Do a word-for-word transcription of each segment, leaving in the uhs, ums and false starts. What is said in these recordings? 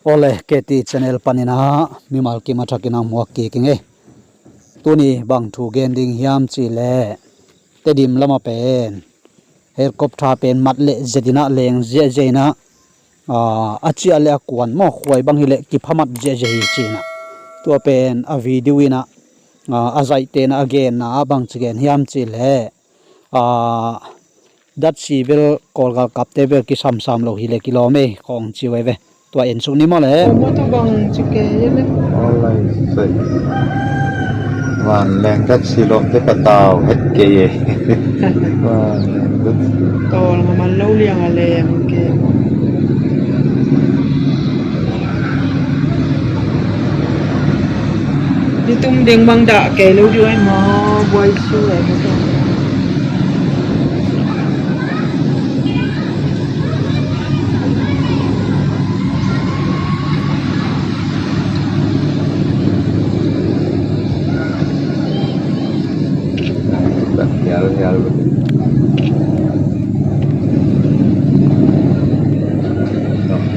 Ole, K T channel panin ah mimal kim a thakin a muak kik ing ei. Tuni bang thu gen ding hiam cih leh, Tedim lamah pen helicopter pen mat le zet in ah leng ziahziah in ah, aa, a ciah le a kuan maw, khuai bang hi leh kipha mat ziahziah hi ci in ah. Tua pen a video in ah, aa, a zaihte in ah a genna ah bangci gen hiam cih leh, aa, datsi bel Kawl galkapte bel kisamsam lo hi leh kilawm ei khawng ci uh ei ve. Tua en suk ni maw le. Tua maw tua bang ci kei le. Aw lai sai. Vanleng datsi lawmte ka tau het kei ei. Vanleng datsi. Tawl nga man lo liang a leng kei. Nitum ding bang dah kei lo ding ai maw, buai su ai maw. Hial, hial.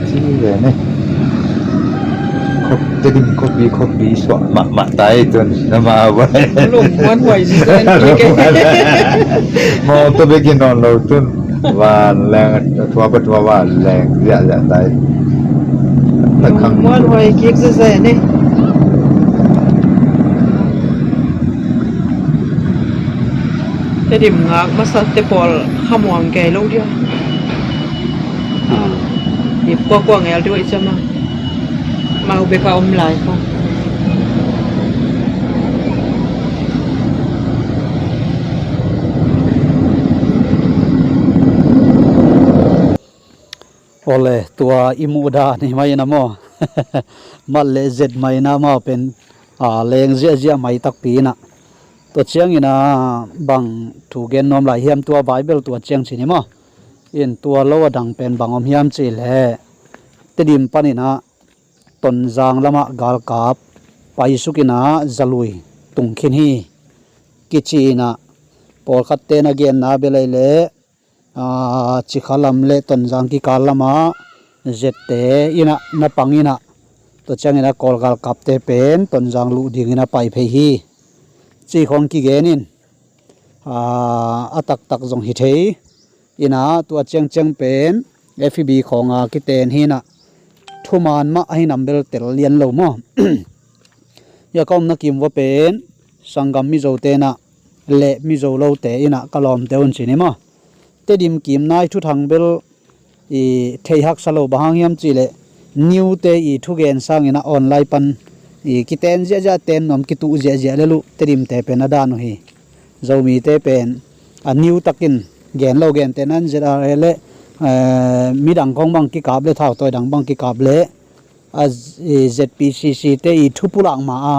Ci ve ne. Khop, Tedim khuapi, khuapi suak mahmah tai tun. Na ma vai. Lungmuan huai ci zen. Mawtaw bek in nawn lo tun. Vanleng, a thua pa thua vanleng ziahziah tai. Lungmuan huai kik ci zen ne. Tedim ngak masa te pawl khamuang kei lo dia. Ip kuakua ngel tu i cama. Mau bek a om lai ko. Ole, tua i muh dan hi mai na maw. Mat le zet mai na mau pen, a, leng ziahziah mai takpi in ah. Tua ciangin ah bang thu gen nuam lai hiam, tua Bible tua ciang ci ni maw. In tua lo a dang pen bang om hiam cih leh, Tedim panin ah Tonzang lamah galkap paisuk in ah zalui tung khin hi kici in ah, pawlkhatte in a genna bel ei leh, aa, Cikha lam le Tonzang kikal lamah zette in ah na pang in ah, tua ciangin ah Kawl galkapte pen Tonzang luh dingin a pai phei hi ci khawng kigen in, aa, a taktak zong hi thei in ah, tua ciangciang pen F B khawng a kiten hi in ah, thuman mah ahi nam bel tel lian lo maw. Hia ka omna kim vua pen sanggam Mizote in ah le Mizo lote in ah ka lawmte un ci ni maw. Tedim kim nai thuthang bel i thei haksa lo, bang hang hiam cih leh newste i thugen sangin ah online pan i kiten ziahziah, ten nuam kituh ziahziah le luh Tedimte pen a dan uh hi. Zomite pen a new takin gen lo gente nan Z R A le, eh, midang khawng bang kikap le, thautawi dang bang kikap le, a, Z P C C te i thupulak ma a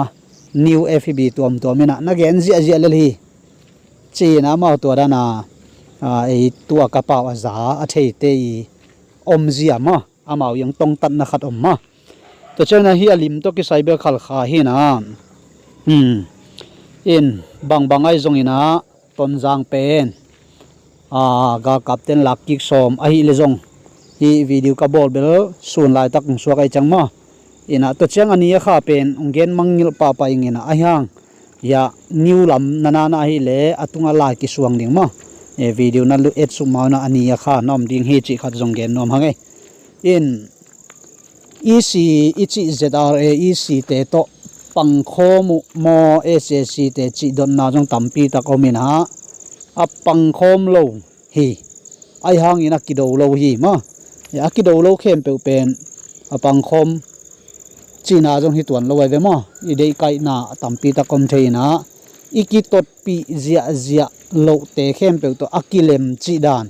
new F B tuamtuam in ah na gen ziahziah lel hi. Ci in ah amau tua dan a, a, ei tua ka pau a za a theite i om zia maw, amau i ang tongtatna khat om maw. Tua ciangin ah hih a lim tawh kisai bel khalkha hi in ah. Hmm. In bangbang ahi zongin ah Tonzang pen, a, galkapten lak kik sawm ahih leh zong hih video ka bawl bel sun laitak hong suak ahi ciang maw. In ah tua ciang a ni a kha pen hong gen mangngilh pahpah ing in ah, ahi hang hia new lam na na na ahih leh a tungah lai kisuang ding maw. E, video na lu et suk ma un ah a ni a kha na om ding hi cih khat zong gen nuam hang ei. In E C, i cih Z R A E C te tawh pangkhawm uh maw, S A C te cih dotna zong tampi tak om in ah, a pangkhawm lo hi. Ahi hangin a kido lo hi maw. A kido lo khempeuh pen a pangkhawm cihna zong hi tuan lo ahi ve maw. I deihkaihna tampi tak om thei in ah, i kitotpih ziahziah lohte khempeuh tawh a kilem cih dan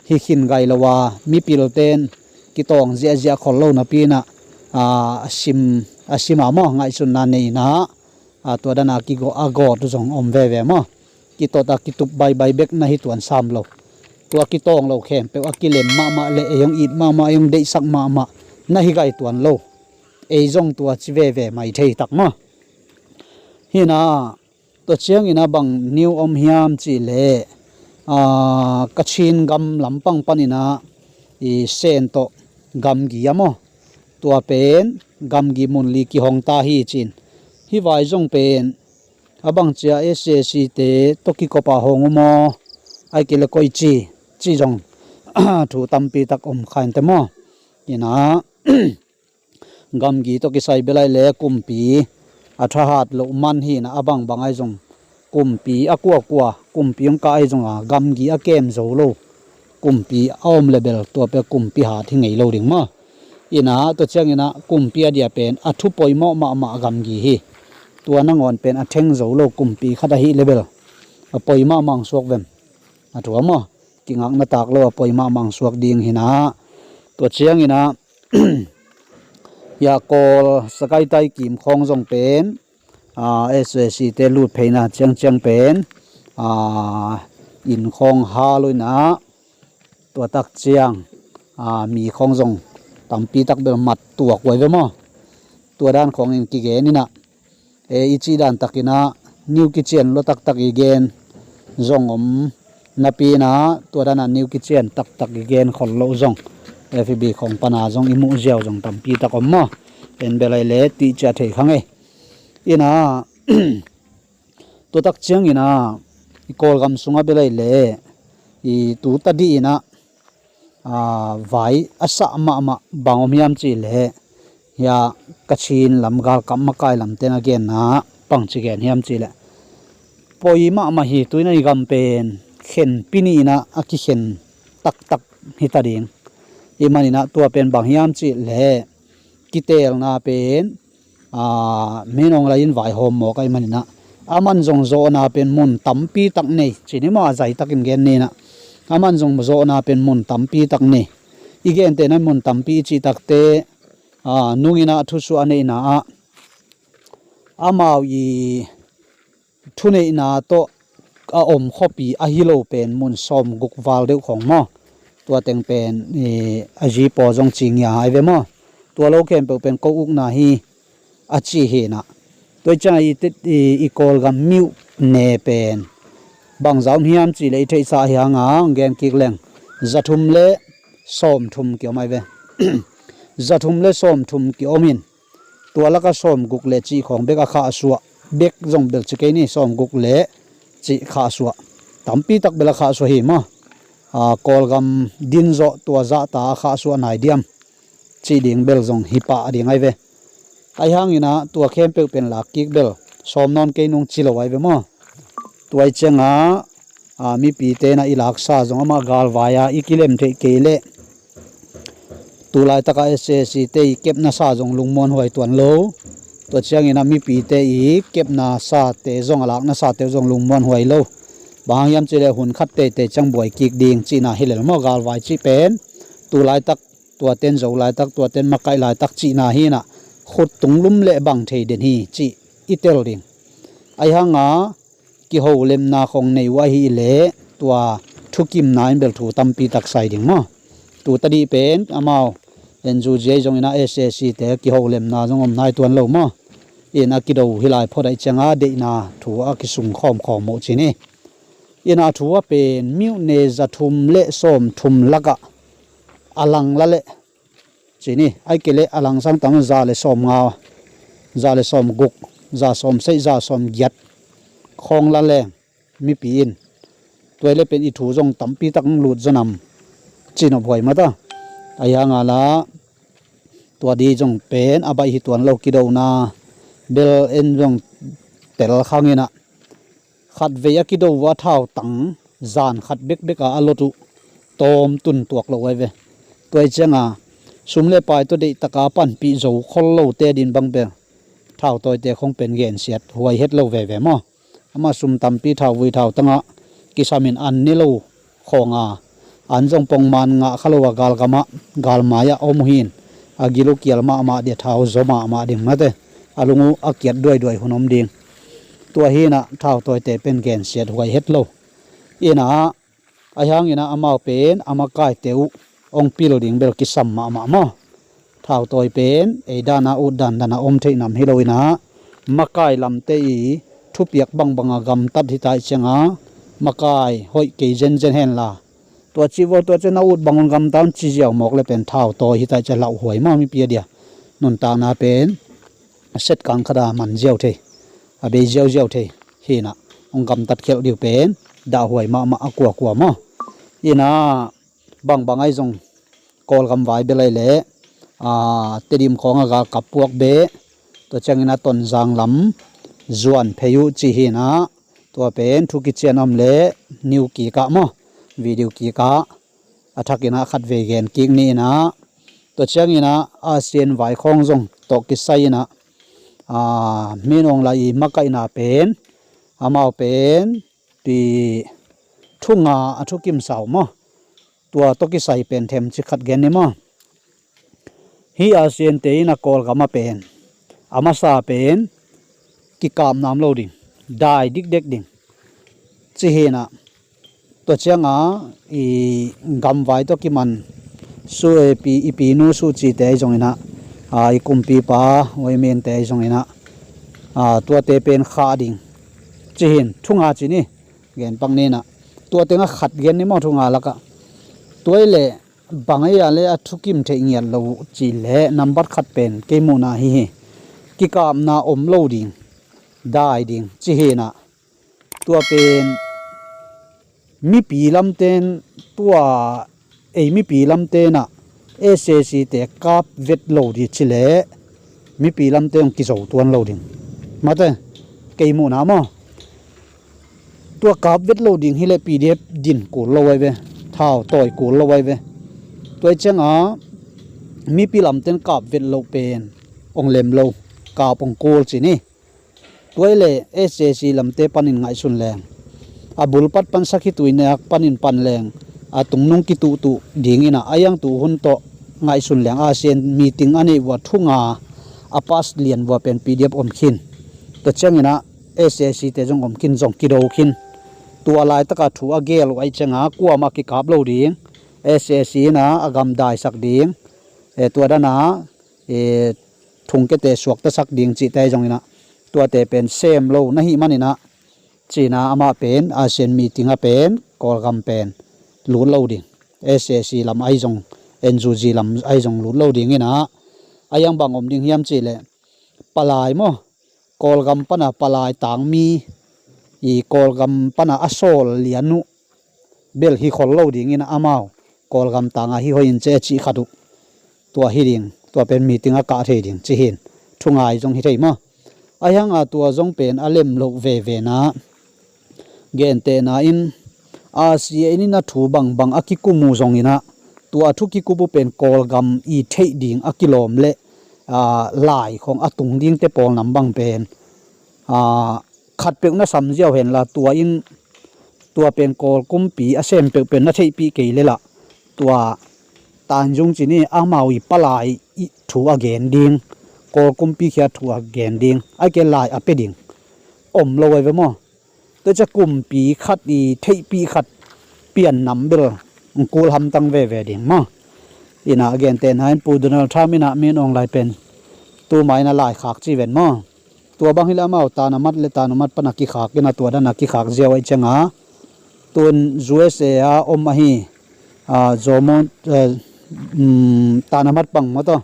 hi khin gai lo a, mipilte in kitawng ziahziah khol lo napi in ah, a, a sim, a sim a maw, ngaihsutna nei in ah, a, tua dan a kigo-, a gawt uh zong om veve maw. Kitot a kitup baibai bek na hi tuan sam lo. Tua kitawng lo khempeuh a kilem mahmah le ei hong it mahmah, ei hong deihsak mahmah na hi gai tuan lo. Ei zong tua ci veve mai thei tak maw. Hi in ah, tua ciangin ah bang new om hiam cih leh, Aa, Kachin gam lampang panin ah i Sen tawh gamgi a maw, tua pen gamgi mun li kihong ta hi ci-in, hih vai zong pen a bang cia S A C te tawh kikop a hong uh maw, ahih kei leh koici, cih zong thu tampi tak om kha inteh maw. Inah gamgi tawh kisai bel ahih leh kumpi a thahat loh man hi inah, a bangbang ahi zong kumpi a kuakua, kumpi hong kah ahi zong a gamgi a kem zo lo kumpi a om leh bel tua pen kumpi hat hi ngei lo ding maw. Inah tua ciangin ah kumpi a dia pen a thu poimawh mahmah gamgi hi. Tua nangawn pen a theng zo lo kumpi khat ahih leh bel a poi mahmah hong suak vem? A thu a maw, kingakna tak lo a poi mahmah hong suak ding hi inah. Tua ciangin ah hiah Kawl Sakaitai kim khawng zong pen, aa, S A C te lut pheina ciangciang pen, aa, inn khawng hal uh inah, tua tak ciang, aa, mi khawng zong tampi tak bel mat tuak uh ai ve maw. Tua dan khawngin kigen inah, e, i cih dan takin ah niu kician lua taktak i gen zong om napi inah, tua dan a niu kician taktak i gen khol loh zong F B khawng pan a zong i muh ziau zong tampi tak om maw. En bel ahih leh tih ciah thei kha ngei. Inah tua tak ciangin ah i Kawlgam sungah bel ahih leh i tu tadih inah, aa, vai a sah mahmah bang om hiam cih leh, hiah Kachin lam galkap makai lamte'n a genna bangci gen hiam cih leh, poi mahmah hi, tu inah i gam pen khenpi ni inah a kikhen taktak hi ta ding. Ih manin ah tua pen bang hiam cih leh kiteelna pen, aa, Min Aung Hlaing in vaihawm mawk ahih manin ah, aman zong zawhna pen mun tampi tak nei, ci ni maw, a zai takin gen ni inah, aman zong zawhna pen mun tampi tak nei. I gentehna mun tampi i cih takteh, aa, nung inah thusuah a neihna ah amau i thuneihna tawh a om khuapi ahi lo pen mun sawmguk val deuh khawng maw. Tua teng pen, eh, a zipaw zong ci ngia ai ve maw. Tua lo khempeuh pen ko ukna hi a ci hi inah. Tua ih ciangah i, i, i Kawlgam miuh ne pen bangzah om hiam cih leh i theihsa hi hang a hong gen kik leng, zathum le sawmthum kiom ai ve. Zathum le sawmthum kiom in, tua lakah sawmguk le cih khawng bek a khahsuah, bek zong bel ci kei ni, sawmguk le cih khahsuah, tampi tak bel a khahsuah hi maw. Aa, Kawlgam din zawh tua zahta a khahsuah nai diam cih ding bel zong hi pah ding ai ve. Ahi hangin ah tua khempeuh pen lak kik bel sawm nawn kei nung ci lo ai ve maw. Tua ih ciangah, aa, mipite inah i laksa zong amah galvai a i kilem theih kei leh, tu laitakah S A C te i kepna sa zong lungmuanhuai tuan lo. Tua ciangin ah mipite i kepna sate zong, a lakna sate zong lungmuanhuai lo. Bang hang hiam cih leh hun khat teitei ciang buai kik ding cihna hi lel maw. Galvai cih pen tu laitak tuate'n zo laitak, tuate'n makaih laitak cihna hi inah, khut tung lum leh bang thei den hi cih i tel ding. Ahi hang a kiholemna khawng nei uh ahih leh tua thukimna in bel thu tampi tak sai ding maw. Tu tadih pen amau N U G ahi zongin ah S A C te kiholemna zong om nai tuan lo maw. Inah a kido hi lai phot ahih ciangah deihna thu a kisung khawmkhawm uh ci ni. Inah a thu a pen miuh ne zathum le sawmthum lakah a langla leh ci ni, ahih kei leh a langsang tam za le sawmnga, za le sawmguk, za sawmseih, za sawmgiat khawng la leng mipi in, tua hi leh pen i thu zong tampi tak hong lut zaw nam ci nophuai mah ta. Ahi hang a la tua di zong pen a baih hi tuan lo, kidona bel en zong tel khang inah, khatvei a kido uh a thautang zan khat bekbek a a lot uh tawm tun tuak lo ai ve. Tua ih ciangah sum le pai tawh deihtak a panpih zo khol lote ading bang bel thautawite khong pen gensiat huai het lo veve maw. Amah sum tampi thauvui thautangah kisam in an ne lo khawng a, an zong pongman ngah kha lo a, galgamah galmai-ah om uh hi in, a gil uh kial mahmah ding, thau zaw mahmah ding mate, a lung uh a kiat duaiduai hun om ding. Tua hi inah thautawite pen gensiat huai het lo. Inah ahi hang inah amau pen a makaite uh hong pil ding bel kisam mahmah maw. Thautawi pen ei dan a ut dandan a om theih nam hi lo inah, makai lamte i thupiak bangbang a gamtat hi ta ih ciangah, makai hoih kei zenzen henla, tua cih vo, tua ciang a ut bang un gamta un ci ziau mawk le pen thau tawi hi tai cia lauhuai maw, mipi a dia nuntakna pen a set kang khata man ziau thei, a bei ziauziau thei hinah hong gamtat khialh diu pen dahhuai mahmah a kuakua maw. Inah bangbang ahi zong Kawlgam vai bel ahi leh Tedim khawng a galkap puak beh, tua ciangin a Tonzang lam zuan phei uh ci hinah, tua pen thu kician om le niu kikah maw, video kikah a thakinah khatvei gen kik ni inah, tua cianginah Asian vai khawng zong tawh kisai inah Min Aung Hlaing i makaihna pen, amau pen ti thunga a thukim sau maw, tua tawh kisai pen themcik khat gen ni maw. Hih Asian te inah Kawlgam a pen a masa pen kikapna om lo ding, dai dikdek ding ci hinah, tua cianga i gamvai tawh kiman su, i pi, i pinu su cite ahi zonginah, i kumpipa woimente ahi zonginah, tuate pen khah ding ci hin thunga ci ni. Gen pak ninah tua tengah khat gen ni maw, thunga lakah. Tua i leh bang ei a le a thukim theih ngiat lo uh cih leh nambat khat pen kei muhna hi hi. Kikapna om lo ding, dai ding ci hinah, tua pen mipi lamten tua ei mipi lamtenah SAC te kap vet lo dih ci leh mipi lamte hong kizo tuan lo ding. Mate, kei muhna maw. Tua kap vet lo ding hi leh PDF din kul lo ai ve, thau tawi kul lo ai ve. Tua i cianga mipi lamten kap vet lo pen hong lem lo, kap hong kul ci ni. Tua i leh SAC lamte panin ngaihsun leng, a bulpat pan sakhi tuinak panin pan leng, a tungnung kituhtuh dinginah a iang tuh hun tawh ngaihsun leng, Asian meeting a neih vua thunga a pass lian vua pen PDF om khin. Tua cianginah SAC te zong om khin, zong kido khin. Tua laitaka thu a gel uh ahi cianga kuamah kikap lo ding, SAC inah a gam daisak ding, tua dana thungkete suaktasak ding cihte ahi zonginah, tuate pen sem lo na hih maninah, cina amah pen Asian meeting a pen Kawlgam pen lut lo ding, SAC lam ahi zong, NUG lam ahi zong lut lo dinginah, a iang bang om ding hiam cih leh palai maw, Kawlgam pana palai tangmi i Kawlgam pana a sawl lian uh bel hi khol lo dingin amau Kawlgam tanga hi hoih in ceh cih khat uh. Tua hi ding, tua pen meeting a kah thei ding ci hin, thungai zong hi thei maw. A hianga tua zong pen a lem loh vevena gentehna in, Asia in a thu bangbang a kikum uh zonginah, tua a thu kikup uh pen Kawlgam i theih ding a kilawm le lai khong a tung dingte pawl nam bang pen khatpeuh na samziau henla, tua in tua pen Kawl kumpi a sem peuhpeuh na theihpih kei lelah, tua Tan Zung cini amau i palai i thu a gen ding, Kawl kumpi khia thu a gen ding, a ke lai a pe ding om lo ai ve maw. Tua cia kumpi khat i theihpih khat pian nam bel kul hamtang veve ding maw. Ina a gentehna in Pu Donald Trump ina Min Aung Hlaing pen tuma ina lai khak ci ven maw. Tua bang hile amau tanamat le tanamat pana kikhak ina tua dana kikhak ziau ahi cianga tun U S A a om ahi, a, Zomo, a, um, tanamat bang maw taw,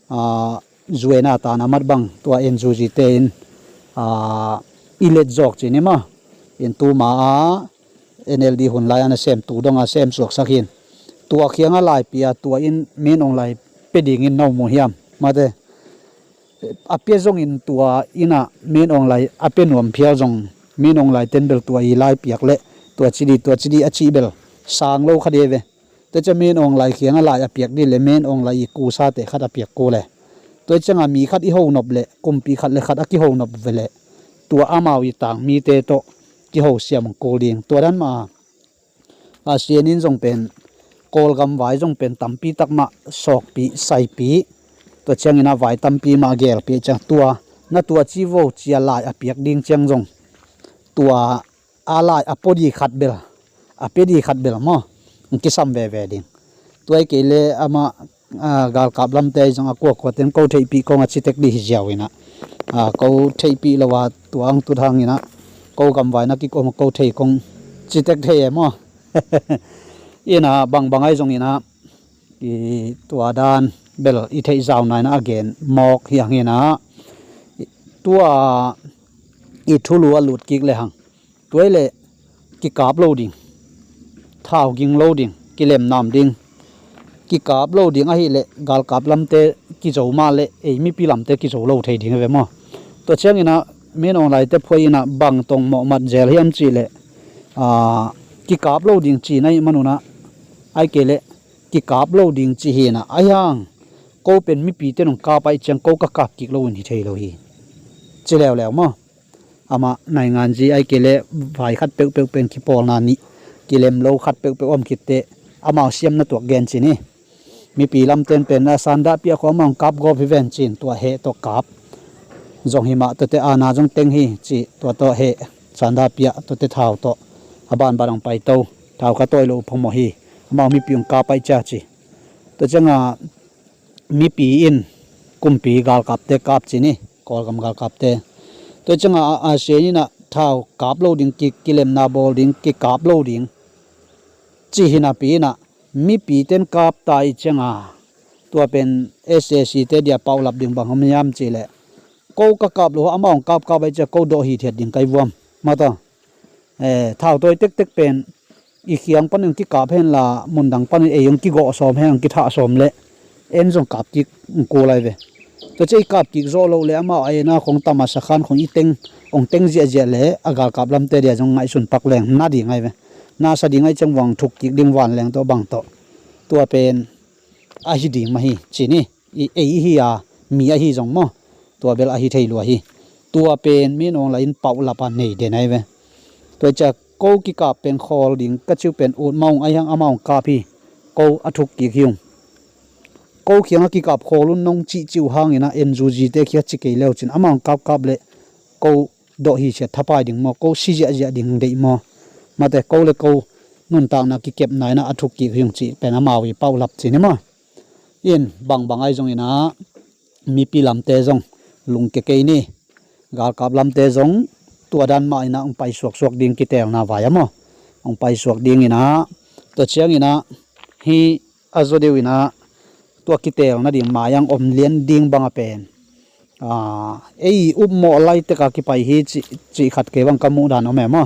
a, U N a tanamat bang tua N U G te in, a, i let zawk cin i maw. In tuma a N L D hun lai ana sem tu donga sem suaksak hin. Tua khianga laipia tua in Min Aung Hlaing pe dingin no mu hiam mate. A pia zongin tua ina Min Aung Hlaing a pia nuam phial zong Min Aung Hlaing ten bel tua i lai piak le tua cidi tua cidi a cih bel sang lo kha de ve. Tua cia Min Aung Hlaing khianga lai a piak di le Min Aung Hlaing i kusate khat a piak ku le tua cianga mi khat i ho nop le kumpi khat le khat a kiho nop ve le tua amau i tang mite tawh kiho siam kul ding. Tua dan mah a Asian in zong pen Kawlgam vai zong pen tampi takmah sawkpi saipi tua ciangin a vai tampi mah a gelpi ciang tua na tua ci vo cia lai a piak ding ciang zong tua a lai a podi khat bel a pedi khat bel maw. Kisam veve ding. Tua i kei le amah a, galkap lamte zong a kuakuaten ko theihpih kong a citek dih hi ziau ina, a, ko theihpih lo a tua ang tut hang ina ko gamvai na kik om ko thei kong Citek thei e maw? Ina bangbang ahi zongina, i tua dan bel i theih zauna ina a gen mawk hi hangina, tua i thulu a lut kik le hang, tua i le kikap lo ding, thau ging lo ding, kilemna om ding, kikap lo ding ahih leh galkap lamte kizo mah leh ei mipi lamte kizo lo thei ding hi ve maw? Tua ciangina min awng laite phuai ina bang tong mawhmat zel hiam cih leh, aa, kikap lo ding cihna ih manuna, ai kei leh kikap lo ding cih hina, ahi hang ko pen mipite nong kap ahih ciang ko ka kap kik lo in hi thei lo hi, ci leuleu maw? Amah nainganzi ai kei leh vai khat peuhpeuh pen kipawlna nih, kilem lo khat peuhpeuh om khitte, amau siamna tuak gen ci ni. Mipi lamten pen a sanda piah khawng amau kap gawp hi ven cin, tua heh tawh kap zong hi mah, tuate ana zong teng hi ci, tua tawh heh sanda piah, tuate thau tawh a banban ang paito, thau ka tawi lo phamawh hi, amau mipi ang kap ai cia ci. Tua cianga mipi in kumpi galkapte kap ci ni, Kawlgam galkapte. Tua cianga a, a sian ina thau kap lo ding, ki, kilemna bawl ding, kikap lo ding ci hinapi ina, mipi ten kap ta i cianga, tua pen S A C te dia paulap ding bang hom hiam ci leh, ko ka kap lo, amau ang kapkap ai cia ko dawh hithiat ding kai vuam. Mata, eh, thau tawi tektek pen i khiang panin kikap henla, mundang panin ei ang kigawh sawm hen, ang kithah sawm leh en zong kap kik ang kul ai ve. Tua cia i kap kik zawh loh leh amau a ena khong tamasa khan khong i teng, ong teng ziahziah leh a galkap lamte dia zong ngaihsun pak leng na ding ai ve. Nasa ding ai ciang vang thuk kik ding van leng tawh bang tawh. Tua pen ahi ding mah hi ci ni. I, ei ihi a, mi ahi zong maw? Tua bel ahi thei lua hi. Tua pen min awng la in paulap a nei den ai ve. Tua cia ko kikap pen khawl ding ka ciu pen ut maung ahi hang amau ang kap hi. Ko a thuk kik hi ung. Ko khiang a kikap khawl un nong cihcih uh hangina N U G te khia ci kei leu cin amau ang kapkap leh ko dawh hi siat thapai ding maw, ko si ziahziah ding deih maw? Mate ko le ko nuntakna kikepna ina a thuk kik hi ung cih pen amau i paulap ci ni maw? In bangbang ai zongina mipi lamte zong lungke kei ni, galkap lamte zong tua dan mah ina ong pai suaksuak ding kiteelna vai a maw? Ong pai suak dingina, tua ciangina hi a zaw deuh ina tua kiteelna ding mai ang om lian ding banga pen, aa, ei upmawh laiteka kipai hi cih, cih khat kei bang ka muh dan om e maw?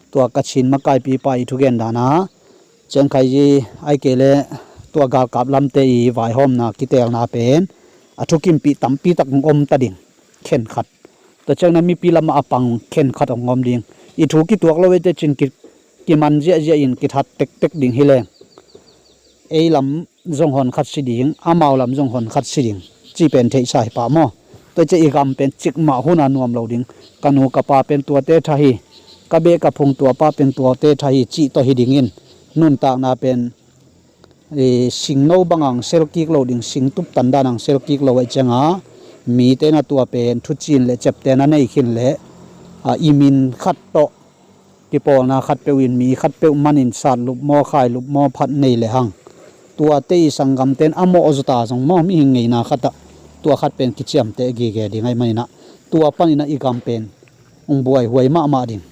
Tua ka Chin makaipipa i thugen dana ciangkhai i ai kei le tua galkap lamte i vaihawmna kiteelna pen a thukimpih tampi tak ong om ta ding, khenkhat. Tua ciangna mipi lamah a pang khenkhat ong om ding. I thu kituak lo ei te cin ki, kiman ziahziah in kithat tektek ding hi leng ei lam zong hon khat si ding, amau lam zong hon khat si ding, ci pen theihsa hi pah maw? Tua cia i gam pen cikmah huna nuam lo ding. Ka nu ka pa pen tuate tha hi, ka beh ka phung tua pa pen tuate tha hi cih tawh hi dingin nuntakna pen, i, singno banga ang sel kik lo ding, singtup tandan ang sel kik lo ai cianga mite na tua pen thucin le ciaptena nei khin le, a, i min khat tawh kipawlna khat peuh in mi khat peuh manin satlup maw, khailup maw phat nei le hang. Tuate i sanggamten a mawh zawta zong maw mihing ngeina khatah tua khat pen kiciamteh gige ding ai manina tua panina i gam pen ong buaihuai mahmah ding.